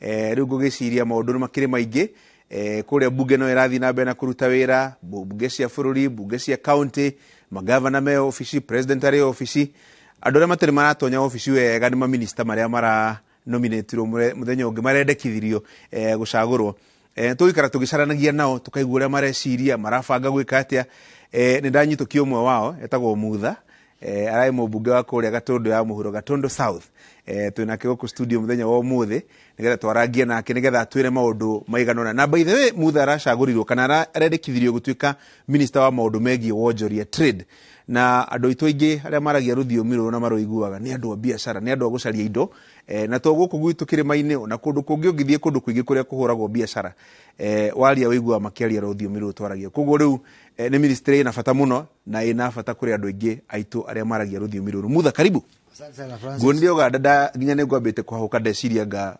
Rĩu ngũgĩciria maũndũ nĩ makĩrĩ maingĩ. Kũrĩa bunge no ĩrathiĩ na mbere na kũruta wĩra, bunge cia bũrũri, bunge cia county, magavana me obici, president arĩ obici. Andũ arĩa matarĩ maratonya obici wega nĩ maminista marĩa mara nominatirwo mũthenya ũngĩ, marendekithirio gũcagũrwo. Tũgũikara tũgĩcaranagia nao, tũkaigua ũrĩa mareciria, marabanga gwĩka atĩa. Nĩ ndanyitũkia ũmwe wao etagwo Mutha, ararĩ mũmbunge wa kũrĩa Gatũndũ ya mũhuro, Gatũndũ South. Twĩnake gũkũ studio mũthenya wa ũmũthĩ nĩgetha twarangie nake, nĩgetha atwĩre maũndũ maigana ũna. Na by the way, Mutha aracagũrirwo kana arendekithirio gũtuĩka minister wa maũndũ megiĩ wonjoria, trade. Na andũ aitũ aingĩ arĩa maragia rũthiomi rũrũ na marũiguaga nĩ andũ a biacara, nĩ andũ a gũcaria indo. Na to gũkũ gwitũ kĩrĩma-inĩ, ona kũndũ kũngĩ ũngĩthiĩ kũndũ kũingĩ kũrĩa kũhũragwo biacara, waria ũiguaga makĩaria rũthiomi rũrũ twaragia. Koguo rĩu nĩ ministry ĩna bata mũno na ĩna bata kũrĩ andũ aingĩ aitũ arĩa maragia rũthiomi rũrũ. Mutha, karibu. Asante sana, Francis. Nguonire Uganda nda nginya nĩ ngwambĩte kũhahũka, ndeciria nga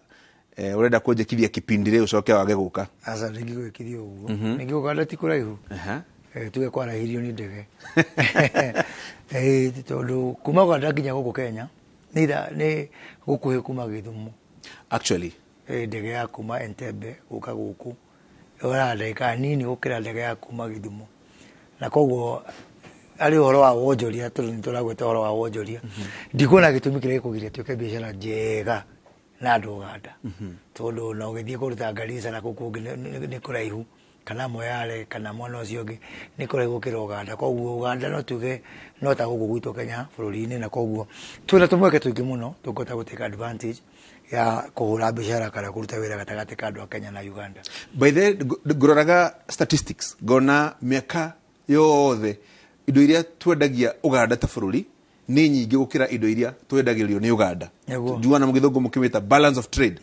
ũrenda kũnjĩkithia kipindi rĩu ũcoke wage gũka. Aca, ndingĩgwĩkithia ũguo. Ningĩ Uganda ti kũraihu. Tuge kwaraihirio nĩ ndege. Tondũ kuma Uganda nginya gũkũ Kenya nĩ ithaa nĩ gũkuhĩ kuma Gĩthumo. Actually. Ndege ya kuma Entebbe gũka gũkũ yoyaga ndagĩka nini gũkĩra ndege ya kuma Gĩthumo. Na koguo arĩ ũhoro wa wonjoria, tondũ nĩ tũragweta ũhoro wa wonjoria, ndikuona gĩtũmi kĩrĩa gĩkũgiria tuĩke biacara njega na andũ Uganda, tondũ na ũgĩthiĩ kũndũ ta Garissa na kũu kũngĩ nĩ kũraihu, kana Moyale kana mwena ũcio ũngĩ nĩ kũraihu gũkĩra Uganda. Koguo Uganda no tuge no ta gũkũ gwitũ Kenya bũrũri-inĩ, na koguo twĩna tũmweke tũingĩ mũno tũngĩhota gũ take advantage ya kũhũra biacara kana kũruta wĩra gatagatĩ ka andũ a Kenya na Uganda. By the way, ngũroraga statistics ngona mĩaka yothe indo iria twendagia Uganda ta bũrũri nĩ nyingĩ gũkĩra indo iria twendagĩrio nĩ Uganda. Njuga na mũgĩthũngũ mũkĩmĩta balance of trade.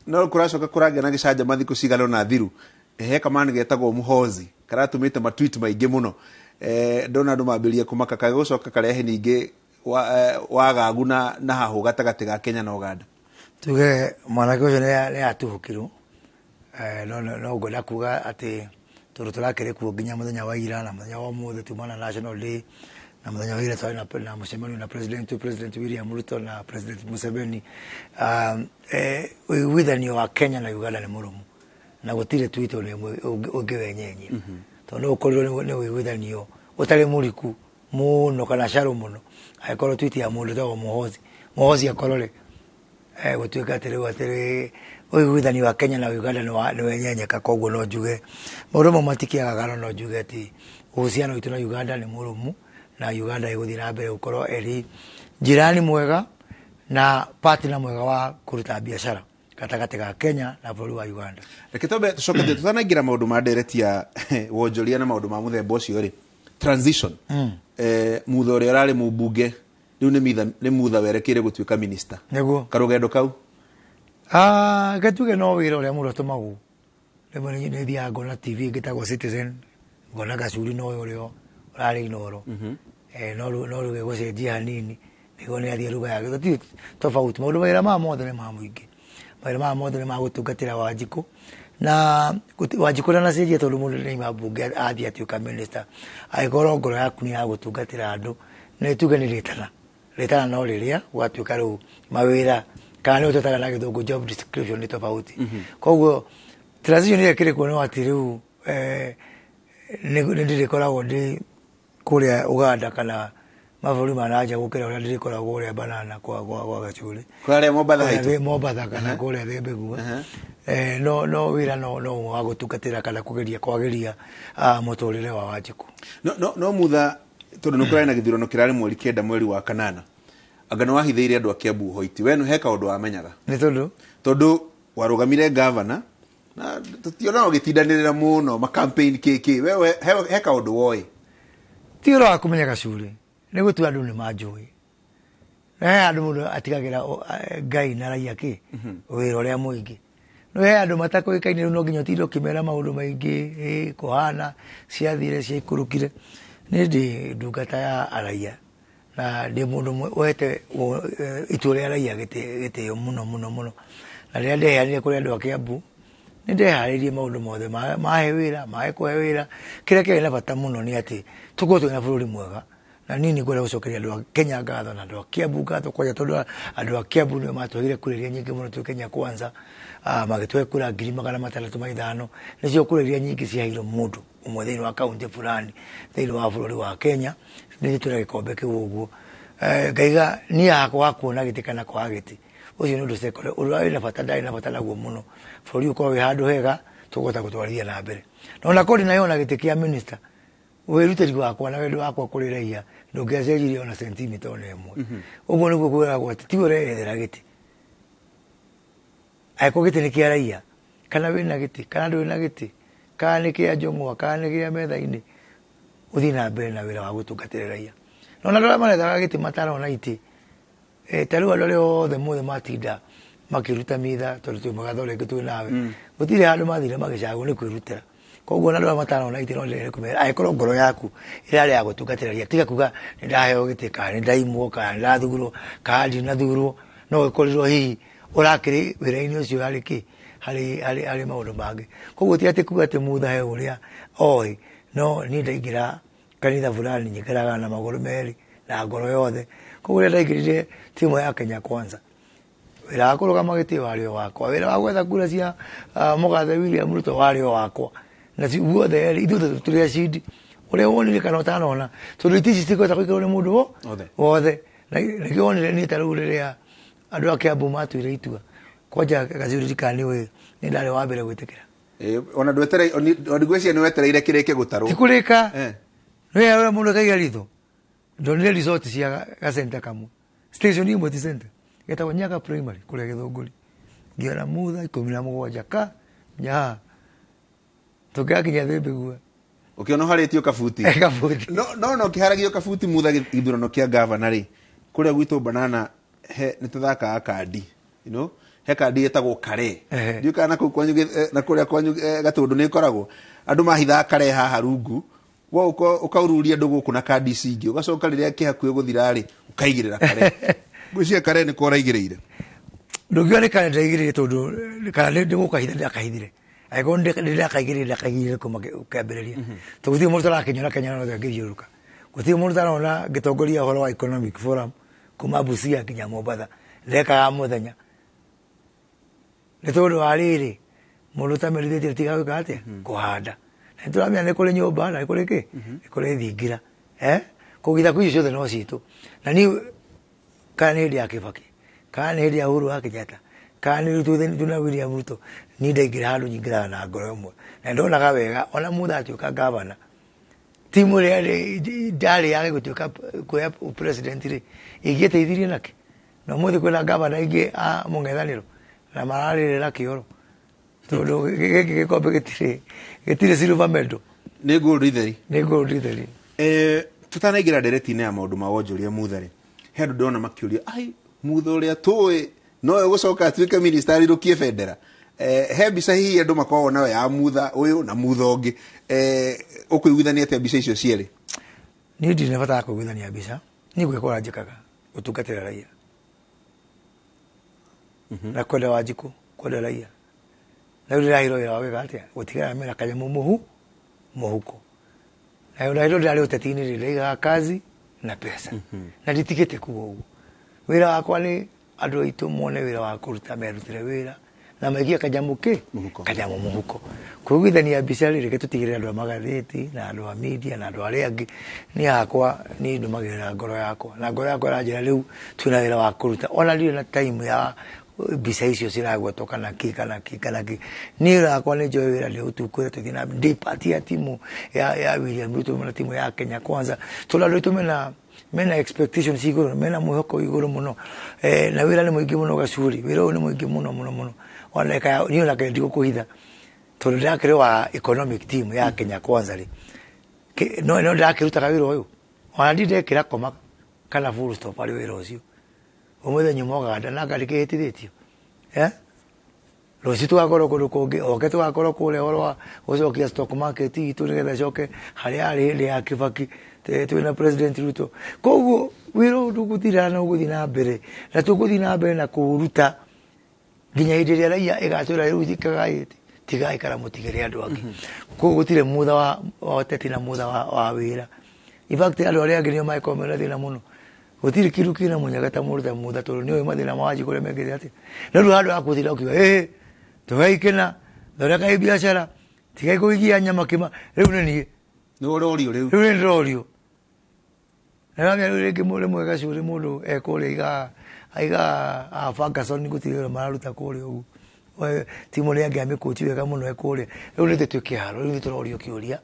No kũracoka kũragĩa na gĩcanjama thikũ cigana ũna thiru, he kamani getagwo Muhozi karatũmĩte matweet maingĩ mũno. Ndona andũ mambĩrĩria kũmaka kagũcoka karehe ningĩ wagagu na hahũ gatagatĩ ga Kenya na Uganda. Tuge mwanake ũcio nĩ atuhũkirwo. No ngwenda kuga atĩ tondũ tũrakĩrĩ kuo nginya mũthenya wa ira na mũthenya wa ũmũthĩ tuma na National Day, na mũthenya wa ira twarĩ na mũcemanio na President William Ruto na President Museveni. Ũiguithanio wa Kenya na Uganda nĩ mũrũmu na gũtirĩ tweet ona ĩmwe ũngĩwenyenyia, tondũ no ũkorirwo nĩ ũiguithanio ũtarĩ mũriku mũno kana shallow mũno. Angĩkorwo tweet ya mũndũ ũtagwo Muhozi, Muhozi akorwo rĩ gũtuĩka atĩ rĩu atĩ ũiguithanio wa Kenya na Uganda nĩ wenyenyeka. Koguo no njuge maũndũ mamwe matikĩagaga, no no njuge atĩ uhusiano witũ na Uganda nĩ mũrũmu na Uganda ĩgũthiĩ na mbere gũkorwo ĩrĩ jirani mwega na partner mwega wa kũruta biacara gatagatĩ ga Kenya na bũrũri wa Uganda. Reke twambe tũcoke tũtanaingĩra maũndũ ma ndereti ya wonjoria na maũndũ ma mũthemba ũcio rĩ, transition. Mutha ũrĩa ũrarĩ mũmbunge rĩu nĩ Mutha werekeire gũtuĩka minister. Karũgendo kau? Reke tuge no wĩra ũrĩa mũndũ atũmagwo. Rĩmwe nĩ thiaga ngona TV ĩngĩ ĩtagwo Citizen, ngona Gacuri no ũrĩa ũrarĩ Inooro. No rĩu ĩgũcenjia hanini nĩguo nĩ athiĩ ruga ya gũtirĩ tofauti. Maũndũ mawĩra maya mothe nĩ ma mũingĩ, mawĩra maya mothe nĩ ma gũtungatĩra Wanjikũ, na Wanjikũ ndanacenjia tondũ mũndũ nĩ aima mbunge athiĩ atuĩka minister. Angĩkorwo ngoro yaku nĩ ya gũtungatĩra andũ, nĩ tuge nĩ rĩtana rĩtana, no rĩrĩa gwatuĩka rĩu mawĩra kana nĩ ũtetaga na gĩthũngũ job description nĩ tofauti. Koguo transition ĩrĩa ĩkĩrĩ kuo nĩ atĩ rĩu nĩ ndĩrĩkoragwo ndĩ kũrĩa Uganda kana mabũrũri ma nanja gũkĩra ũrĩa ndĩrĩkoragwo ũrĩa Banana kwa Gacuri. Kũrĩa Mombatha Kũrĩa haitũ. Mombatha kana kũrĩa Thĩmbĩgua. No wĩra no wa gũtungatĩra kana kũgeria kwagĩria mũtũrĩre wa Wanjikũ. No Mutha, tondũ nĩ kũrarĩ na gĩthurano kĩrarĩ mweri 9 mweri wa kanana, anga nĩ wahithĩire andũ a Kiambu Hoiti, we he kaũndũ wamenyaga? Nĩ tondũ? Tondũ warũgamire gavana na tũtiona ũgĩtindanĩrĩra mũno ma campaign kĩkĩ, wewe he kaũndũ woĩ? Ti ũhoro wa kũmenya Gacuri, nĩ gũtua andũ nĩ manjũĩ, na he andũ mũndũ atigagĩra Ngai na raia kĩ wĩra ũrĩa mũingĩ. No he andũ matakũĩkaine, rĩu no nginya ũtinde ũkĩmera maũndũ maingĩ, kũhana ciathire ciaikũrũkire. Nĩ ndĩ ndungata ya araia na ndĩ mũndũ ũhete itua rĩa raia gĩtĩo mũno mũno mũno, na rĩrĩa ndeheanire kũrĩ andũ a Kiambu nĩ ndeharĩirie maũndũ mothe, mahe wĩra mahe kũhe wĩra. Kĩrĩa kĩarĩ na bata mũno nĩ atĩ tũkorwo twĩna bũrũri mwega. Na niĩ nĩ ngwenda gũcokeria andũ a Kenya ngatho na andũ a Kiambu ngatho kwanja, tondũ andũ a Kiambu nĩo matũheire kura iria nyingĩ mũno twĩ Kenya Kwanza. Magĩtũhe kura 605,000, nĩcio kura iria nyingĩ ciaheirwo mũndũ ũmwe thĩinĩ wa kaunti fulani thĩinĩ wa bũrũri wa Kenya. Nĩ twĩna gĩkombe kĩu ũguo. Ngaiga niĩ hakwa wa kuona gĩtĩ kana kwaga gĩtĩ, ũcio nĩ ũndũ secondary. Ũndũ ũrĩa wĩna bata, ndarĩ na bata naguo mũno, bũrũri ũkorwo wĩ handũ hega tũkũhota gũtwarithia na mbere. Na ona korwo ndinaheo na gĩtĩ kĩa minister, wĩrutĩri wakwa na wendo wakwa kũrĩ raia ndũngĩacenjirie ona sentimita ona ĩmwe. Ũguo nĩguo kwĩragwo atĩ tiwe ũreyethera gĩtĩ, angĩkorwo gĩtĩ nĩ kĩa raia, kana wĩna gĩtĩ kana ndũrĩ na gĩtĩ, kana nĩ kĩa njũng'wa kana nĩ kĩa metha-inĩ, ũthiĩ na mbere na wĩra wa gũtungatĩra raia. No na andũ arĩa marethaga gĩtĩ matarona itĩ, ta rĩu andũ arĩa othe mothe matinda makĩruta mitha, tondũ twĩ mũgatho rĩngĩ twĩ nawe, gũtirĩ handũ mathire magĩcagwo, nĩ kwĩrutĩra. Koguo na andũ arĩa matarona itĩ, no ndĩrenda kũmera, angĩkorwo ngoro yaku ĩrarĩ ya gũtungatĩra raia, tiga kuga nĩ ndaheo gĩtĩ kana nĩ ndaimwo kana nĩ ndathurwo kana ndinathurwo. No gĩkorirwo hihi ũrakĩrĩ wĩra-inĩ ũcio harĩ kĩ, harĩ maũndũ mangĩ. Koguo ti atĩ kuga atĩ Mutha he ũrĩa oĩ, no niĩ ndaingĩra kanitha fulani nyikaraga na magũrũ merĩ na ngoro yothe. Koguo rĩrĩa ndaingĩrire timu ya Kenya Kwanza, wĩra wa kũrũgama gĩtĩ warĩ o wakwa, wĩra wa gwetha kura cia mũgathe William Ruto warĩ o wakwa, na guothe erĩ ithuothe tũrĩ acindi, ũrĩa wonire kana ũtanona, tondũ itĩ ici citikũhota gũikarwo nĩ mũndũ wothe. Na nĩkĩo wonire niĩ ta rĩu rĩrĩa andũ a Kiambu matuire itua kwanja gacuri kana nĩ nĩ ndarĩ wa mbere gwĩtĩkĩra. Ona ndwetereire, ona ngwĩciria nĩ wetereire kĩrĩke gũtarwo. Ti kũrĩka. Nĩ ũrĩa mũndũ akaiga ritho, ndonire resort cia gacenta kamwe, station ĩmwe, ti center, getagwo Nyaga Primary kũrĩa Gĩthũngũri, ngĩona Mutha 17 ka nyaha tũngĩgakinya thĩ mbĩgue. Ũkĩona ũharĩtio kabuti. Kabuti. No no kĩharagio kabuti. Mutha, gĩthurano kĩa gavana rĩ, kũrĩa gwitũ banana he nĩ tũthakaga kandi, he kandi ĩtagwo kare. Ndiũĩ kana na kũu kwanyu na kũrĩa kwanyu Gatũndũ nĩ ĩkoragwo andũ mahithaga kare haha rungu, we ũkaururia andũ gũkũ na kandi ici ingĩ, ũgacoka rĩrĩa kĩhakuhĩ gũthira rĩ, ũkaigĩrĩra kare. Ngwĩciria kare nĩ ko ũraigĩrĩire. Ndũngiuga nĩ kare ndaigĩrĩire, tondũ kana nĩ gũkahitha ndakahithire. Angĩkorwo nĩ ndakaigĩrĩire, ndakaigĩrĩire kuma kĩambĩrĩria, tondũ gũtirĩ mũndũ ũtarakĩnyona Kenya yothe ngĩthiũrũrũka, gũtirĩ mũndũ ũtarona ngĩtongoria ũhoro wa economic forum kuma Busia nginya Mombatha, ndekaga mũthenya nĩ tondũ wa rĩrĩ, mũndũ ũtamerithĩtie tiga gwĩka atĩa kũhanda. Na nĩ tũramenya nĩ kũrĩ nyũmba na nĩ kũrĩ kĩ, nĩ kũrĩ thingira, koguo ithako icio ciothe no citũ. Na niĩ kana nĩ hĩndĩ ya Kibaki, kana nĩ hĩndĩ ya Uhuru wa Kenyatta, kana nĩ rĩu twĩna William Ruto, niĩ ndaingĩra handũ nyingĩraga na ngoro ĩmwe, na ndonaga wega ona Mutha atuĩka gavana, timu ĩrĩa ndarĩ ya gũtuĩka kuoya president rĩ, ingĩteithirie nakĩ? Na ũmũthĩ kwĩna gavana aingĩ a mũng'ethanĩro na mararĩrĩra kĩoro, tondũ gĩkĩ gĩkombe gĩtirĩ silver medal. Nĩ gold itheri. Nĩ gold itheri. Tutanaingĩra ndereti-inĩ ya maũndũ ma wonjoria, Mutha rĩ, he andũ ndĩrona makĩũria, ai, Mutha ũrĩa tũĩ nowe ũgũcoka atuĩke minister arirũkie bendera? He mbica hihi andũ makoragwo nayo ya Mutha ũyũ na Mutha ũngĩ. Ũkũiguithania atĩa mbica icio cierĩ? Niĩ ndirĩ na bata wa kũiguithania mbica. Niĩ gwĩka ũrĩa njĩkaga, gũtungatĩra raia na kwenda Wanjikũ, kwenda raia, na rĩu ndĩraheirwo wĩra wa gwĩka atĩa? Gũtigĩrĩra mena kanyamũ mũhuko. Na rĩu ndĩrarĩ ũteti-inĩ rĩ, ndaigaga kazi na pesa, na nditigĩte kuga ũguo. Wĩra wakwa nĩ andũ aitũ mone wĩra wa kũruta, merutĩre wĩra na maikie kanyamũ kĩ? Mũhuko. Kanyamũ mũhuko. Kũiguithania mbica rĩ, reke tũtigĩrĩre andũ a magathĩti na andũ a media na andũ arĩa angĩ. Niĩ hakwa, niĩ ndũmagĩrĩra ngoro yakwa, na ngoro yakwa ĩranjĩra rĩu twĩna wĩra wa kũruta. Ona ndirĩ na time ya mbica icio ciragwetwo kana kĩ kana kĩ kana kĩ. Niĩ wĩra wakwa nĩ njoe wĩra ndĩũtukũre, tũthiĩ na ndĩ part ya timu ya William Ruto na timu ya Kenya Kwanza, tondũ andũ aitũ mena expectations igũrũ, mena mwĩhoko igũrũ mũno, na wĩra nĩ mũingĩ mũno gacuri. Wĩra ũyũ nĩ mũingĩ mũno mũno mũno. Ona reka niĩ onake ndigũkũhitha, tondũ ndĩrakĩrĩ wa economic team ya Kenya Kwanza rĩ, no ndĩrakĩrutaga wĩra ũyũ, ona ndindekĩra koma kana full stop harĩ wĩra ũcio. Ũmũthĩ nyuma Ũganda na ngari kĩhĩtithĩtio, rũciũ tũgakorwo kũndũ kũngĩ, oke tũgakorwo kũrĩa ũhoro wa gũcokia stock market itũ nĩgetha ĩcoke harĩa yarĩ hĩndĩ ya Kibaki, twĩna President Ruto. Koguo wĩra ũyũ ndũgũthira na ũgũthiĩ na mbere, na tũgũthiĩ na mbere na kũũruta nginya hĩndĩ ĩrĩa raia ĩgatwĩra rĩu ikagai, tigai kana mũtigĩre andũ angĩ. Koguo gũtirĩ mutha wa ũteti na mutha wa wĩra. In fact andũ arĩa angĩ nĩo mangĩkorwo mena thĩna mũno. Gũtirĩ kĩndũ kĩna mũnyaga ta mũndũ ta Mutha, tondũ nĩoĩ mathĩna ma Wanjikũ ũrĩa mekĩte atĩa. No rĩu handũ ha kũthira ũkiuga ĩĩ tũhei kĩna, thondekai biacara, tigai kũigia nyama kĩma, rĩu nĩ niĩ. Nĩ ũrorio rĩu. Rĩu nĩ ndĩrorio. Na rĩu rĩu rĩngĩ rĩmwe gacũrĩ mũndũ ekũrĩa aiga a Ferguson gũtirĩ wĩra mararuta kũrĩa ũguo. Timu ĩrĩa ĩngĩ amĩkũci wega mũno ĩkũrĩa. Rĩu nĩ twĩ kĩharo, rĩu nĩ tũrorio kĩũria.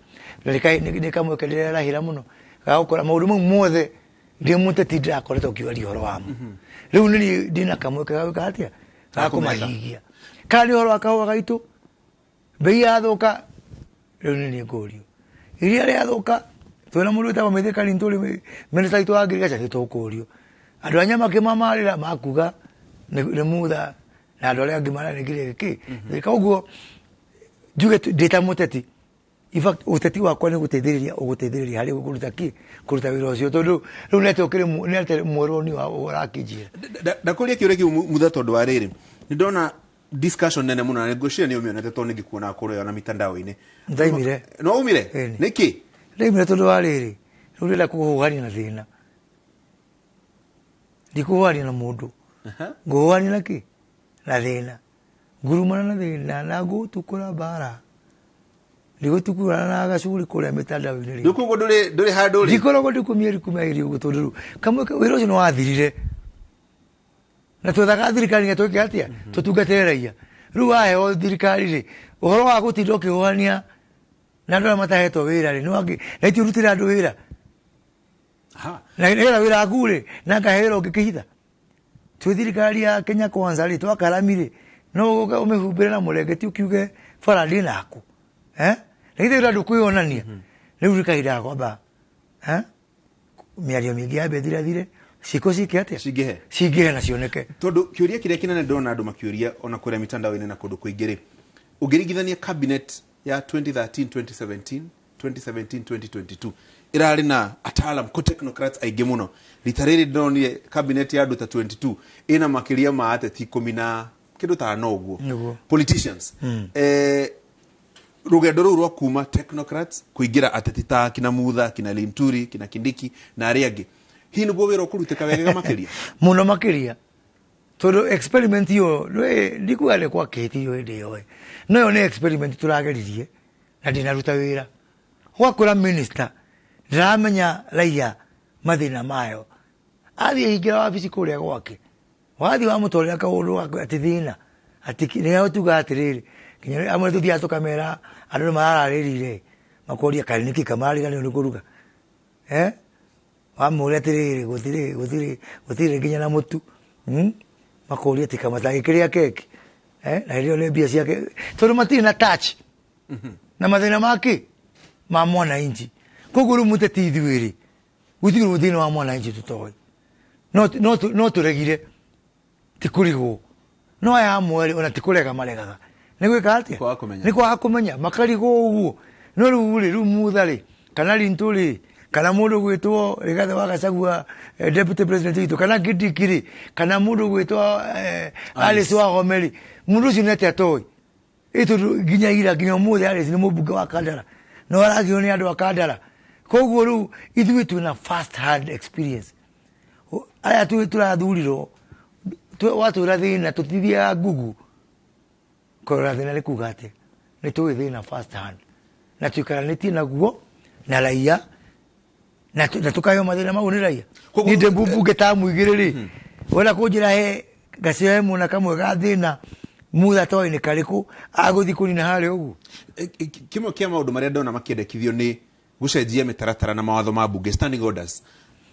Na nĩ kamweke ndĩrerahĩra mũno. Gagũkora maũndũ mau mothe ndĩ mũteti ndĩrakoretwo ngĩaria ũhoro wamo. Rĩu nĩ niĩ ndĩna kamweke ga gwĩka atĩa? Ga kũmahingia. Kana nĩ ũhoro wa kahũa gaitũ, mbei yathũka, rĩu nĩ niĩ ngũrio. Iria rĩathũka, twĩna mũndũ wĩtagwo Mithika Linturi, minister witũ wa agriculture, nĩ tũkũrio. Andũ a nyama kĩmamarĩra makuga nĩ Mutha na andũ arĩa angĩ maranengire gĩkĩ. Koguo njuge ndĩ ta mũteti, in fact ũteti wakwa nĩ gũteithĩrĩria ũgũteithĩrĩria harĩ kũruta kĩ, kũruta wĩra ũcio, tondũ rĩu nete mwerũ wa ũrakĩnjĩra. Ndakũria kĩũria kĩu Mutha tondũ wa rĩrĩ, nĩ ndona discussion nene mũno na ngwĩciria nĩ ũmĩonete tondũ nĩ ngĩkuonaga kũrĩa na mitandao-inĩ. Ndaimire. No umire? Ĩni. Nĩkĩ? Ndaimire tondũ wa rĩrĩ, rĩu ndĩrenda kũhũhania na thĩna. Ndikũhũhania na mũndũ. Ngũhũhania na kĩ? Na thĩna. Ngurumana na thĩna na ngũtukũra mbara. Ndigũtukũrana na gacuri kũrĩa mĩtandao-inĩ rĩu. Rĩu koguo ndũrĩ handũ rĩ? Ndikoragwo ndĩ mĩeri kuma ĩrĩ ũguo tondũ rĩu kamwe wĩra ũcio nĩ wathirire. Na twethaga thirikari nĩ twĩke atĩa? Tũtungatĩre raia. Rĩu waheo thirikari rĩ, ũhoro wa gũtinda ũkĩhũhania na andũ arĩa matahetwo wĩra rĩ, nĩ wangĩ, na ithuĩ ũrutĩre andũ wĩra. Na nĩgetha wĩra waku rĩ, na ngahe wĩra ũngĩkĩhitha. Twĩ thirikari ya Kenya Kwanza rĩ, twakarami rĩ, no ũke ũmĩhumbĩre na mũrengeti ũkiuge bara ndĩ naku. Na githĩ wĩra ndũkwĩyonania. Rĩu nĩ kahinda ga kwamba, Mĩario mĩingĩ yambe ĩthirathire, ciĩko ciĩke atĩa? Cingĩhe. Cingĩhe na cioneke. Tondũ kĩũria kĩrĩa kĩnene ndĩrona andũ makĩũria ona kũrĩa mitandao-inĩ na kũndũ kũingĩ rĩ, ũngĩringithania cabinet ya 2013, 2017, 2017, 2022, ĩrarĩ na ataalam, ko technocrats aingĩ mũno. Rita rĩrĩ ndĩronire cabinet ya andũ ta 22 ĩna makĩria ma ateti ikũmi na kĩndũ ta ana ũguo. Nĩguo. Politicians. Rũgendo rũu rwa kuma technocrats kũingĩra ateti ta kina Mutha, kina Linturi, kina Kindiki na arĩa angĩ, hihi nĩguo wĩra ũkũrutĩka wega makĩria? Mũno makĩria. Tondũ experiment ĩyo, ndikuga nĩ kwa kĩhĩtithio hĩndĩ ĩyo ĩ. No ĩyo nĩ experiment tũrageririe na ndĩnaruta wĩra. Gwakũra minister, ndĩramenya raia mathĩna mayo. Athiĩ hingĩra wabici kũrĩa gwake. Wathiĩ wamũtwarĩra kaũndũ gake atĩ thĩna. Atĩ nĩyo tugaga atĩrĩrĩ, nginya amwe tũthiaga tũkamera andũ nĩ marararĩrire, makoria kaĩ nĩkĩ kamarariganĩrwo nĩ kũruga. Wamũria atĩrĩrĩ, gũtirĩ nginya na mũtu. Makoria atĩ kamatangĩkĩrĩa keki. Na hĩndĩ ĩyo nĩ mbia ciake. Tondũ matirĩ na touch. Na mathĩna make ma mwananchi. Koguo rĩu mũteti ithuĩ rĩ, gũtirĩ thĩna wa mwananchi tũtoĩ. No tũregire, ti kũrigwo. No aya amwe rĩ, ona ti kũrega maregaga. Nĩ gwĩka atĩa? Kwaga kũmenya. Nĩ kwaga kũmenya, makarigwo ũguo. No rĩu rĩ, rĩu Mutha rĩ, kana Linturi rĩ, kana mũndũ gwĩtwo Rigathĩ wa Gachagua, deputy president witũ, kana Kindiki rĩ, kana mũndũ gwĩtwo Alice Wahome rĩ, mũndũ ũcio nĩ atĩa atoĩ? Ĩ tondũ nginya ira, nginya ũmũthĩ Alice nĩ mũmbunge wa Kandara. No aragio nĩ andũ a Kandara. Koguo rĩu ithuĩ twĩna first hand experience. Aya tũrathurirwo, watwĩra thĩna, tũtithiaga Google. Kũrora thĩna nĩ kuga atĩa? Nĩ tũĩ thĩna first hand. Na tũikaranĩtie naguo na raia, na tũkaheo mathĩna mau nĩ raia. Koguo Niĩ ndĩ mbunge ta mũigĩrĩ rĩ, wenda kũnjĩra he gacioe mũna kamwe ga thĩna Mutha toĩ nĩ karĩkũ agũthiĩ kũnina harĩa ũguo. Kĩmwe kĩa maũndũ marĩa ndona makĩendekithio nĩ gũcenjia mĩtaratara na mawatho ma mbunge, standing orders.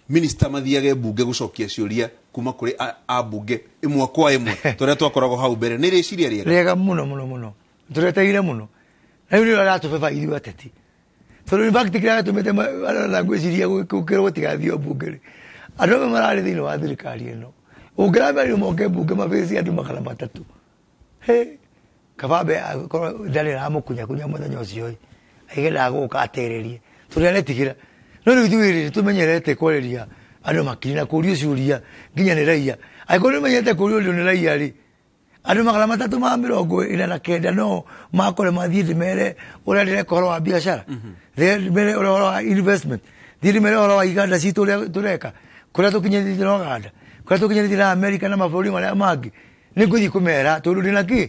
Minister mathiage mbunge gũcokia ciũria kuma kũrĩ ambunge ĩmwe kwa ĩmwe tũrĩa twakoragwo hau mbere. Nĩ rĩciria rĩega? Rĩega mũno mũno mũno. Tũreteire mũno. Na rĩu nĩrĩo rĩratũbeba ithuĩ ateti. Tondũ in fact kĩrĩa gĩtũmĩte na ngwĩciria gũkĩrwo gũtigathio mbunge rĩ, andũ amwe mararĩ thĩinĩ wa thirikari ĩno. Ũngĩramerirwo moke mbunge mabĩcie andũ 300. He, kabambe akorwo ndarĩ aramũkunyakunya mũthenya ũcio ĩ, aigenda gũka atererie. Tondũ aretigĩra. No rĩu ithuĩ rĩ, tũmenyerete kwarĩria andũ makiri na kũrio ciũria nginya nĩ raia. Angĩkorwo nĩ ũmenyerete kũrio ũndũ nĩ raia rĩ, andũ 349 no makore mathiĩ ndĩmere ũrĩa ndĩreka ũhoro wa biacara. Ndĩmere ũhoro wa investment. Thiĩ ndĩmere ũhoro wa iganda citũ ũrĩa tũreka, kũrĩa tũkinyĩrĩtie na Ũganda, kũrĩa tũkinyĩrĩtie na Amerika na mabũrũri marĩa mangĩ. Nĩ ngũthiĩ kũmera tondũ ndĩna kĩ,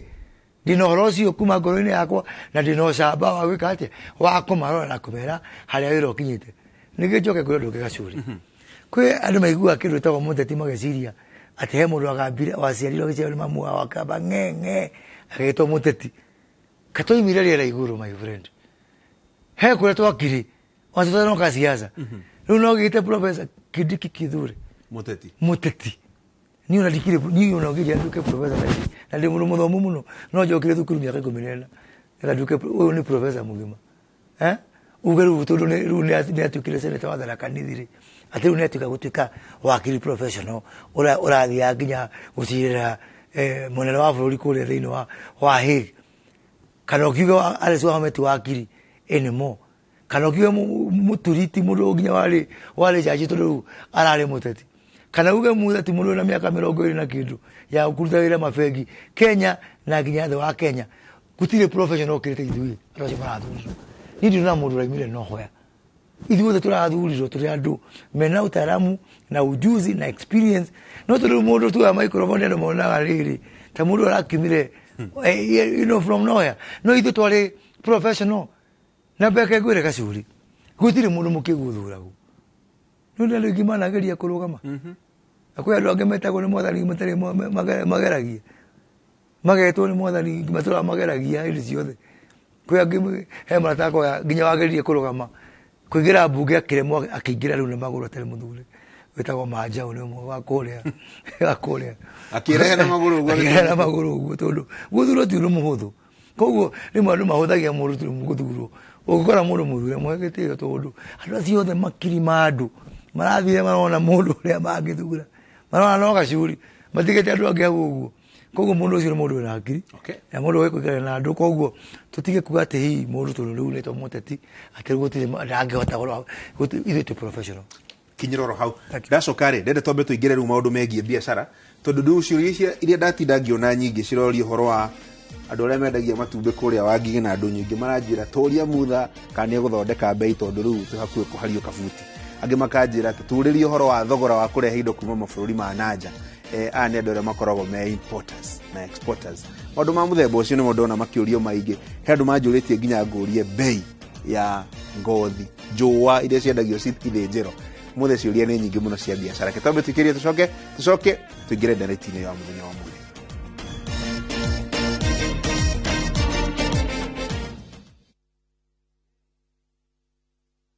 ndĩna ũhoro ũcio kuma ngoro-inĩ yakwa na ndĩna ũcamba wa gwĩka atĩa, wa kũmarora na kũmera harĩa wĩra ũkinyĩte. Ningĩ njoke kwĩ ũndũ ũngĩ Gacuri. Kwĩ andũ maiguaga kĩndũ gĩtagwo mũteti mageciria atĩ he mũndũ agambire waciarirwo agĩciarwo nĩ mamu wao akamba ng'e ng'e agĩtwo mũteti. Katũimire rĩera igũrũ, my friend. He kũrĩa twakiri watutanoka siasa. Rĩu no gĩte Professor Kindiki Kithure Mũteti. Mũteti. Niĩ ona ndikire, niĩ ona ũngĩnjĩra nduĩke professor thaa ici, na ndĩ mũndũ mũthomu mũno, no njokire thukuru mĩaka 14 nĩgetha nduĩke ũyũ nĩ professor mũgima. Uge rĩu tondũ rĩu nĩ atuĩkire senator wa Tharaka Nithi rĩ, atĩ rĩu nĩ atuĩka gũtuĩka wakiri professional ũrĩa ũrathiaga nginya gũcirĩra mũnene wa bũrũri kũrĩa thĩinĩ wa Hague. Kana ũkiuge Alice Wahome ti wakiri anymore. Kana ũkiuge mũturi ti mũndũ nginya warĩ jaji tondũ rĩu ararĩ mũteti. Kana uge Mutha ti mũndũ wĩna mĩaka 20 na kĩndũ ya kũruta wĩra mabengi Kenya na nginya thĩ wa Kenya. Gũtirĩ professional ũkĩrĩte ithuĩ andũ acio marathurirwo. Niĩ ndĩrona mũndũ ũraimire nowhere. Ithuothe tũrathurirwo tũrĩ andũ mena ũtaaramu na ujuzi na experience. No tondũ rĩu mũndũ tuoya microphone andũ monaga rĩrĩ ta mũndũ arakiumire, you know, from nowhere. No ithuĩ twarĩ professional. Na mbeke ngwĩre Gacuri, gũtirĩ mũndũ mũkĩgu ũthuragwo. Nĩ ũndũ andũ aingĩ manageria kũrũgama. Na kwĩ andũ angĩ metagwo nĩ mwathani matarĩ mageragia. Magetwo nĩ mwathani matũraga mageragia hĩndĩ ciothe. Kwĩ angĩ he marata akwa nginya wageririe kũrũgama kũingĩra mbunge akĩremwo akĩingĩra rĩu na magũrũ atarĩ mũthure. Wĩtagwo Manjaũ nĩ ũmwe wa kũrĩa, wa kũrĩa. Akĩrehe na magũrũ ũguo. Akĩrehe na magũrũ ũguo tondũ gũthurwo ti ũndũ mũhũthũ. Koguo rĩmwe andũ mahũthagia mũndũ tondũ gũthurwo. Ũngĩkora mũndũ mũthure mũhe gĩtĩo tondũ andũ acio othe makiri ma andũ marathire marona mũndũ ũrĩa mangĩthura. Marona no Gacuri, matigĩte andũ angĩ hau ũguo. Koguo mũndũ ũcio nĩ mũndũ wĩna hakiri. Na mũndũ ũĩ kũikara na andũ. Koguo tũtige kuga atĩ hihi mũndũ tondũ rĩu nĩtwo mũteti, atĩ rĩu gũtirĩ ndangĩhota kũrora, gũtirĩ, ithuĩ twĩ professional. Kinyĩra oro hau. Thank you. Ndacoka rĩ, ndende twambe tũingĩre rĩu maũndũ megiĩ biacara, tondũ rĩu ciũria icio iria ndatinda ngĩona nyingĩ ciroria ũhoro wa andũ arĩa mendagia matumbĩ kũrĩa Wangigĩ na andũ nyingĩ maranjĩra tũria Mutha kana nĩegũthondeka bei tondũ rĩu twĩ hakuhĩ kũhario kabuti. Angĩ makanjĩra atĩ tũrĩrie ũhoro wa thogora wa kũrehe indo kuma mabũrũri ma nanja. Aya nĩ andũ arĩa makoragwo me importers na exporters. Maũndũ ma mũthemba ũcio nĩmo ndona makĩũrio maingĩ. He andũ manjũrĩtie nginya ngũrie bei ya ngothi njũa iria ciendagio ithĩnjĩro. Mũthĩ ciũria nĩ nyingĩ mũno cia biacara. Reke twambe tũikĩrie, tũcoke tũingĩre ndeereti-inĩ ya mũthenya wa ũmũthĩ.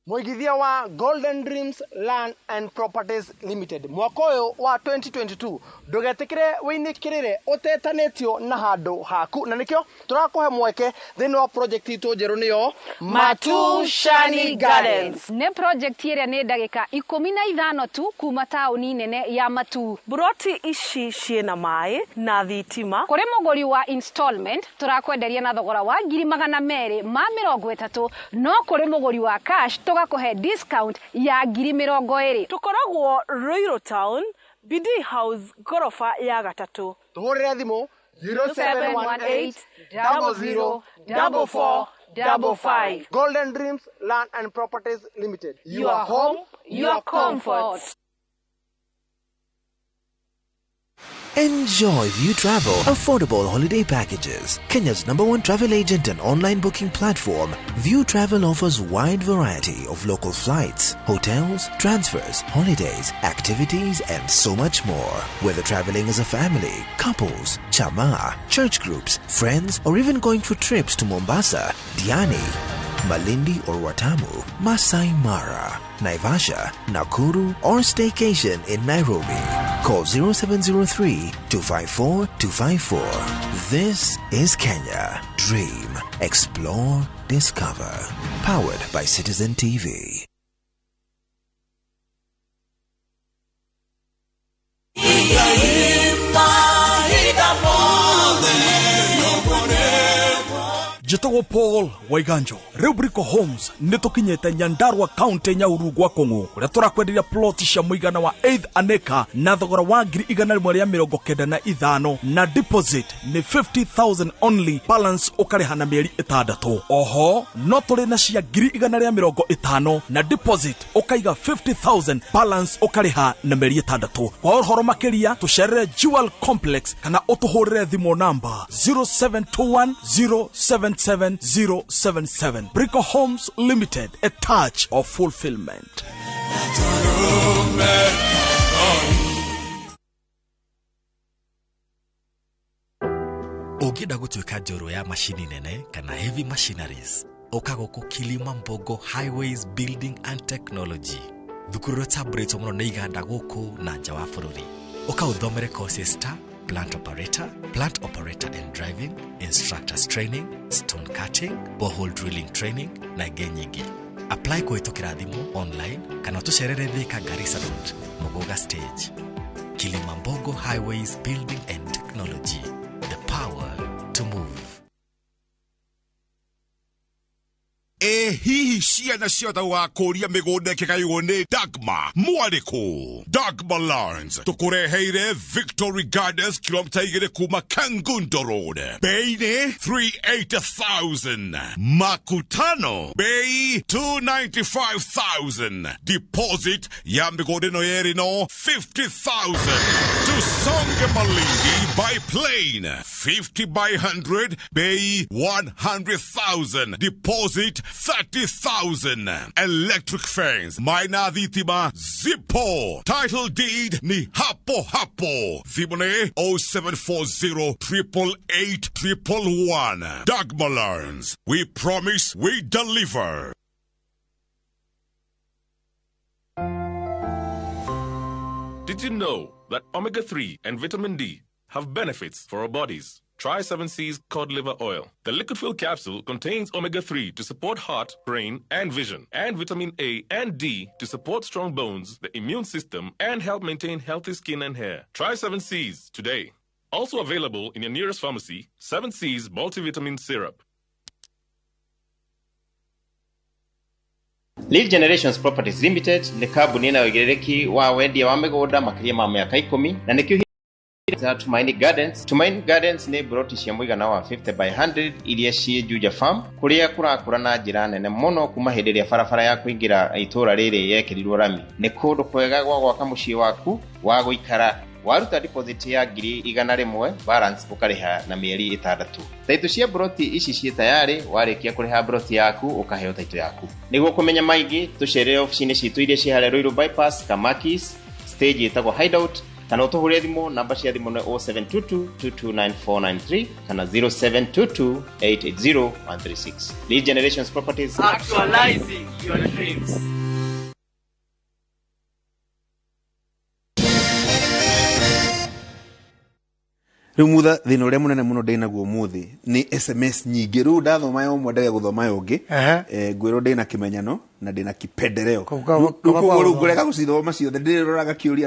Mũigithia wa Golden Dreams Land and Properties Limited mwaka ũyũ wa 2022 ndũgetĩkĩre wĩinĩkĩrĩre ũtetanĩtio na handũ haku, na nĩkĩo tũrakũhe mweke thĩinĩ wa project itũ njerũ nĩyo Matushani Gardens. Nĩ project ĩrĩa nĩ ndagĩka 15 tu kuma taũni nene ya Matu. Buroti ici ciĩna maĩ na thitima. Kũrĩ mũgũri wa installment tũrakwenderia na thogora wa ngiri magana merĩ ma mĩrongo ĩtatũ, no kũrĩ mũgũri wa cash tũgakũhe discount ya ngiri mĩrongo ĩrĩ. Tũkoragwo Ruiru Town, BD House, ngoroba ya gatatũ. Tũhũrĩre thimũ zero seven one eight double zero double four double five. Golden Dreams Land and Properties Limited. Your home, your comfort. Enjoy View Travel affordable holiday packages. Kenya's #1 travel agent and online booking platform, View Travel offers wide variety of local flights, hotels, transfers, holidays, activities, and so much more. Whether traveling as a family, couples, chama, church groups, friends, or even going for trips to Mombasa, Diani, Malindi or Watamu, Masai Mara, Naivasha, Nakuru, or staycation in Nairobi. Call 0703-254-254. This is Kenya. Dream, explore, discover. Powered by Citizen TV. Njĩtagwo Paul Waiganjo. Rĩu Brico Homes nĩ tũkinyĩte Nyandarua County, Nyahururu gwa Kũng'ũ, kũrĩa tũrakwenderia plot cia mũigana wa 8 an acre na thogora wa 195,000, na deposit nĩ 50,000 only, balance ũkarĩha na mĩeri 6. Oho no tũrĩ na cia 150,000, na deposit ũkaiga 50,000, balance ũkarĩha na mĩeri 6. Kwa ũhoro makĩria tũcerere Jewel Complex kana ũtũhũrĩre thimũ namba 0721 077 077. Brico Homes Limited, a touch of fulfillment. Ũngĩenda gũtuĩka njorua ya macini nene kana heavy machineries, ũka gũkũ Kilima Mbogo Highways Building and Technology, thukuru ũrĩa ũtambũrĩtwo mũno nĩ iganda gũkũ na nja wa bũrũri. Ũka ũthomere courses ta plant operator, plant operator and driving, instructors training, stone cutting, borehole drilling training na ingĩ nyingĩ. Apply kũhĩtũkĩra thimũ, online kana ũtũcerere Thika, Garissa Road, Muguga stage. Kilimambogo Highways Building and Technology, the power to move. Ĩ hihi ciana ciothe gũgakũria mĩgũnda ĩkĩgaywo nĩ Dagma mwarĩkũ? Dagma Lands tũkũreheire Victory Gardens, kilomita 2 kuma Kangundo Road, bei nĩ 380,000, Makutano bei 295,000, deposit ya mĩgũnda ĩno yerĩ no 50,000. Tusonge Malindi by plane, 50 by 100, bei 100,000, deposit 30,000. Electric fence, maina thitima zipo, title deed ni hapo hapo. Thimũ nĩ 0740 888 111. Dagma Lands, we promise, we deliver. Did you know that omega 3 and vitamin D have benefits for our bodies? Try 7C's cod liver oil. The liquid fill capsule contains omega 3 to support heart, brain, and vision, and vitamin A and D to support strong bones, the immune system, and help maintain healthy skin and hair. Try 7C's today. Also available in your nearest pharmacy, 7C's multivitamin syrup. Lead Generations Properties Limited nĩ kambuni ĩna ũigĩrĩrĩki wa wendia wa mĩgũnda makĩria ma mĩaka 10, na nĩkĩo za Tumaini Gardens. Tumaini Gardens nĩ broti cia mũigana wa 50 by 100 iria ciĩ Juja Farm, kũrĩa kũrakũra na njĩra nene mũno kuma hĩndĩ ĩrĩa barabara ya kũingĩra itũũra rĩrĩ yekĩrirwo rami. Nĩ kũndũ kwega gwa gwaka mũciĩ waku wa gũikara. Waruta deposit ya 100,000, balance ũkarĩha na mĩeri 6. Taitũ cia broti ici ciĩ tayarĩ. Warĩkia kũrĩha broti yaku, ũkaheo taitũ yaku. Nĩguo kũmenya maingĩ, tũcerere obici-inĩ citũ iria ciĩ harĩa Ruiru Bypass, Kamakis stage ĩtagwo Hideout, kana ũtũhũrĩre thimũ. Namba cia thimũ nĩ 0722 229493 kana 0722 880 136. Lead Generations Properties. Actualizing your dreams. Rĩu mutha, thĩna ũrĩa mũnene mũno ndĩnaguo ũmũthĩ nĩ SMS nyingĩ. Rĩu ndathoma ya ũmwe, ndage gũthoma ya ũngĩ. Ngwĩrwo ndĩna kĩmenyano na ndĩna kipendeleo. Rĩu koguo rĩu ngũrega gũcithoma ciothe, ndĩrĩroraga kĩũria.